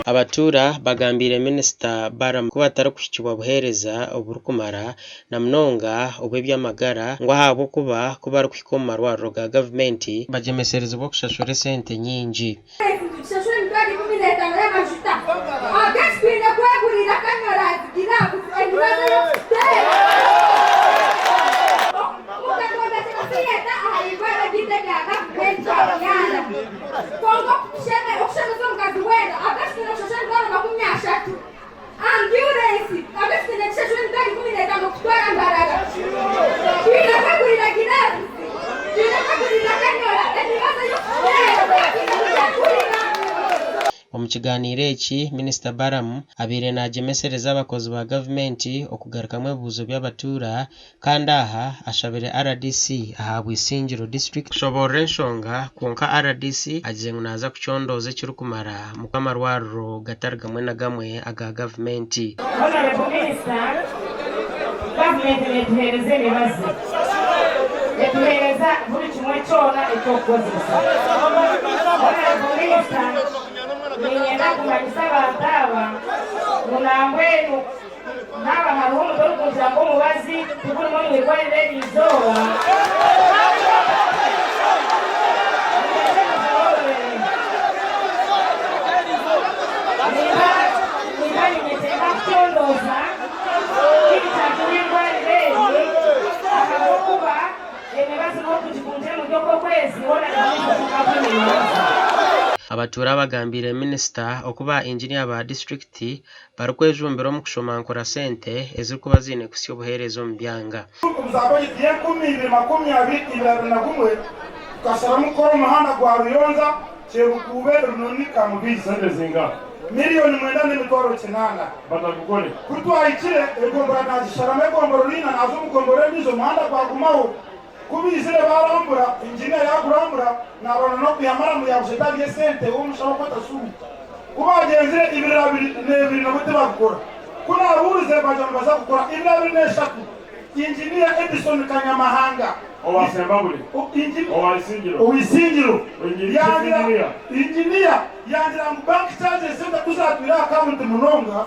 Abatuura bagambiire Minisita Balaam ku batarikuhikibwa buheereza oburikumara na munonga obw'eby'amagara ngu ahabw'okuba ku barikuhika omu marwariro ga gavumenti bagyemeserezibwa okushashura esente nyingi. Nitushashura emitwaro 15 y'amajuta ahabw'enki twine kwegurira kanyora giravu emibazi ey'okututeera Mukatwombekera theatre aha irwariro ryaitu erya gavumenti Ababyara kwonka okushemeza omukazi weena ahabw'enki twine kushashura emitwaro 30 Amburensi ahabw'enki twine kushashura emitwaro 15 kututwara Mbarara Twine kwegurira giravuzi Twine kwegurira kanyora emibazi ey'okututeera twine kugyegurira. Omu kigaaniiro eki, Minisita Balaam abaire nagyemesereza abakozi ba gavumenti okugarukamu ebibuuzo by'abatuura kandi aha ashabire rdc aha Bwisingiro District kushoboorora enshonga kwonka rdc agizire ngu naaza kucondooza ekirikumara muku amarwariro gatari gamwe na gamwe aga gavumenti. Honourable Minister, gavumenti netuheereza emibazi, etuheereza buri kimwe kyona eky'okukozesa. Honourable Minister, niinyenda kumanyisa abantu aba ngu nambwenu haaba hariho omuntu orikungira ngu omubazi tigurimu omu irwariro eri izooba, Nimba ninyetenga kucondooza in-charge w'eirwariro eri ahabw'okuba emibazi n'okugikungira omuri oku okwezi hoona nibamanya ngu emibazi. Abatuura bagambiire minisita oku ba inginiya ba disiturikiti barikwejumbira omu kushomankura sente ezirikuba ziine kuhitsya obuheereza omu byanga. Omu za bajeti y'enkumi ibiri makumyabiri ibiri na gumwe, tukasharamu kukora omuhanda gwa Ruyonza, Kyebukuube, Runoni, Kamubizi. Sente zingaha? 9,800,000. Batagukore. Ku twahikire, egombora naagisharamu egombora riina naaza omu gombora endiijo omuhanda gwagumaho. Ku baizire baarambura, inginiya yaagurambura, naabona n'okwiha maramu yaagusheta ari esente we omushaho okweta Sulu. Ku baagyenzire ibiri abiri n'ebiri nabwo tibagukora. Ku naabuurize baagira ngu nibaza kugukora ibiri abiri n'eshatu. Inginiya Edison Kanyamahanga. Owa Sembabule. Owa Isingiro. Owa Isingiro. Yangira, inginiya yangira ngu bank charges sente ku zaatwire aha akawunti munonga,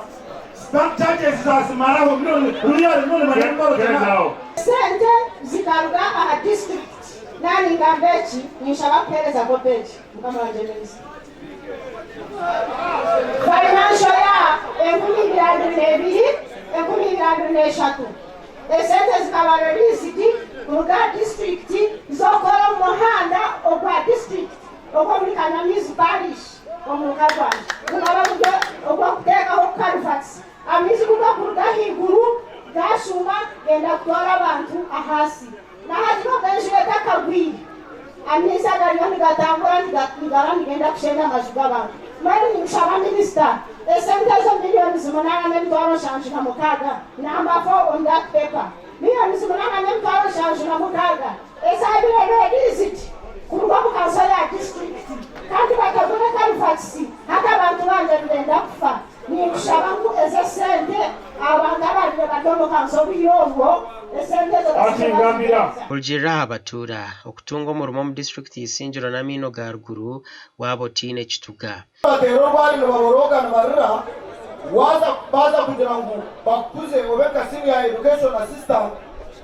bank charges zaazimaraho milioni, ruriyari milioni magana emitwaro kinaana. Esente zikaruga aha disiturikiti. Naaningamba eki, ninshaba kuheereza kopi egi, Mukama wangye Minisita. Financial year 2022, 2023, esente zikaba released kuruga aha disiturikiti z'okukora omu muhanda ogwa disiturikiti ogw'omuri Kanyamiizi Parish omuruka gwangye. Gukaba guri ogw'okuteekaho culverts amaizi ku gakuruga ahaiguru gaashuuma genda kutwara abantu ahaasi. Na hati n'obu enjura etakagwire, amaizi agariyo nigatambura nigaba nigenda kushenda amaju g'abantu. Mbwenu ninshaba minisita, esente ezo 8,776,000, number four on that paper, 8,776,000 ezabaire released kuruga omu kanso ya disiturikiti kandi batagure culverts hati abantu bangye nibenda kufa. Ninkushaba ngu ezo esente abantu ababaire bari omu kanso obwire obwo esente ezo Ati ngambira. Kurugiirira aha batuura, okutunga omurimo omu disiturikiti y'Isingiro n'amaino ga ruguru waaba otaine kituga. Bateera orwari nibaborooga nibarira, waaza baaza kugira ngu bakukuze obe nka senior education assistant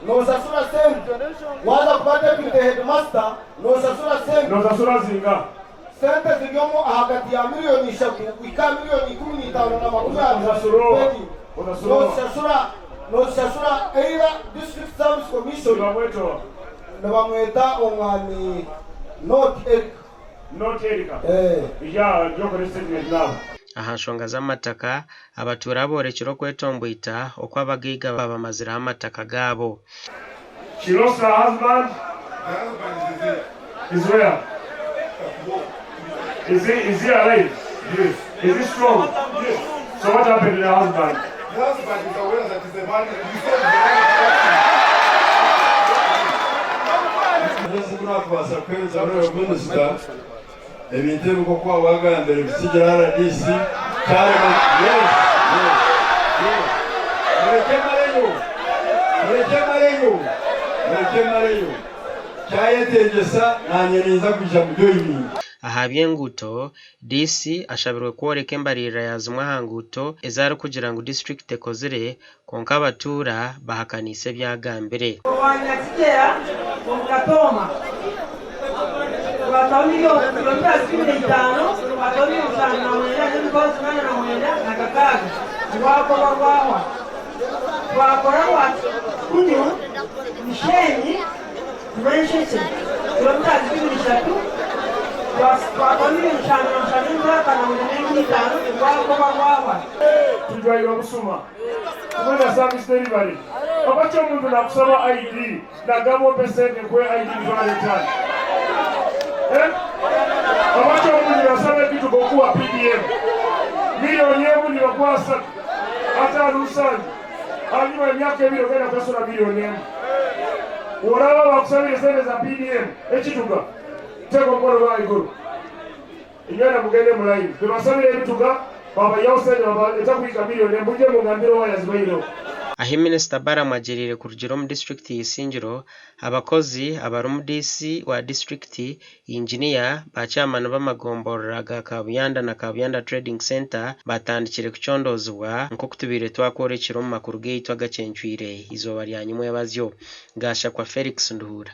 noshashura sente, waaza kuba deputy headmaster noshashura sente. Noshashura zingaha? Sente ziri omu ahagati ya 3 million kuhika aha 152,200,000 Osasura oha? depending. Osasura oha? Nozishashura nozishashura either District Service Commission Nibamweta oha? nibamweta omwami Not Erica. Not Erica. Eh. Ija aha ija okore statement nawe. Aha nshonga z'amataka, abatuura boorekire okwetomboita oku abagaiga babamazireho amataka gaabo. She lost her husband. The husband is there. Is where? Is he, is he alive? Yes. Is he strong? Yes. So what happened to the husband? The husband is aware that he's a man. He said the man. Kubaasa kuheereza Honourable Minister ebintu ebi nk'oku waabagambire bitsigire RDC kyarema yes yes yes murekye mareyo murekye mareyo murekye mareyo kyayetengyesa naanye ninza kwija mujoyininge. Aha by'enguuto, DC ashabirwe kworeka embaririra ya zimwe aha nguuto ezi arikugira ngu disiturikiti ekozire kwonka abatuura bahakaniise ebi agambire. Owa Nyakigyera omu Katooma twataho kilometres 15, twataho milioni 79 n'emitwaro 86 rwakorwa rwahwa. Twakora rwa Kikunyu, Bushenyi, Rwenshekye kilometres 13, twataho milioni 77 n'emitwaro 595 rwakorwa rwahwa. Tujwaire obusuma tumwena service delivery oba omuntu nakusaba ID nagamba ompe sente nkuwe ID 5,000, eh? Oba omuntu nasaba ebituga okuwa PDM 1 nibakuwa 3, 5, 7, hanyuma emyaka 2 ogenda kusasula 1 billion. Olaba bakusabire sente za PDM ekituga, teeka omukono gwa iguru, inywena mugende mu line, bebasabire ebituga babayawo sente etakwika 1 million, mujje mugambire owa yazibaireho. Ahi Minisita Balaam agyereire kurugira omu disiturikiti ya Isingiro, abakozi abarimu DC wa disiturikiti, inginiya, ba chairman b'amagomborora ga Kabuyanda na Kabuyanda Trading Centre batandikire kucondoozibwa nk'oku tubaire twakworekire omu makuru gaitu agakyencwire eizooba rya nyimwebazyo. Gashakwa Felix Nduhura.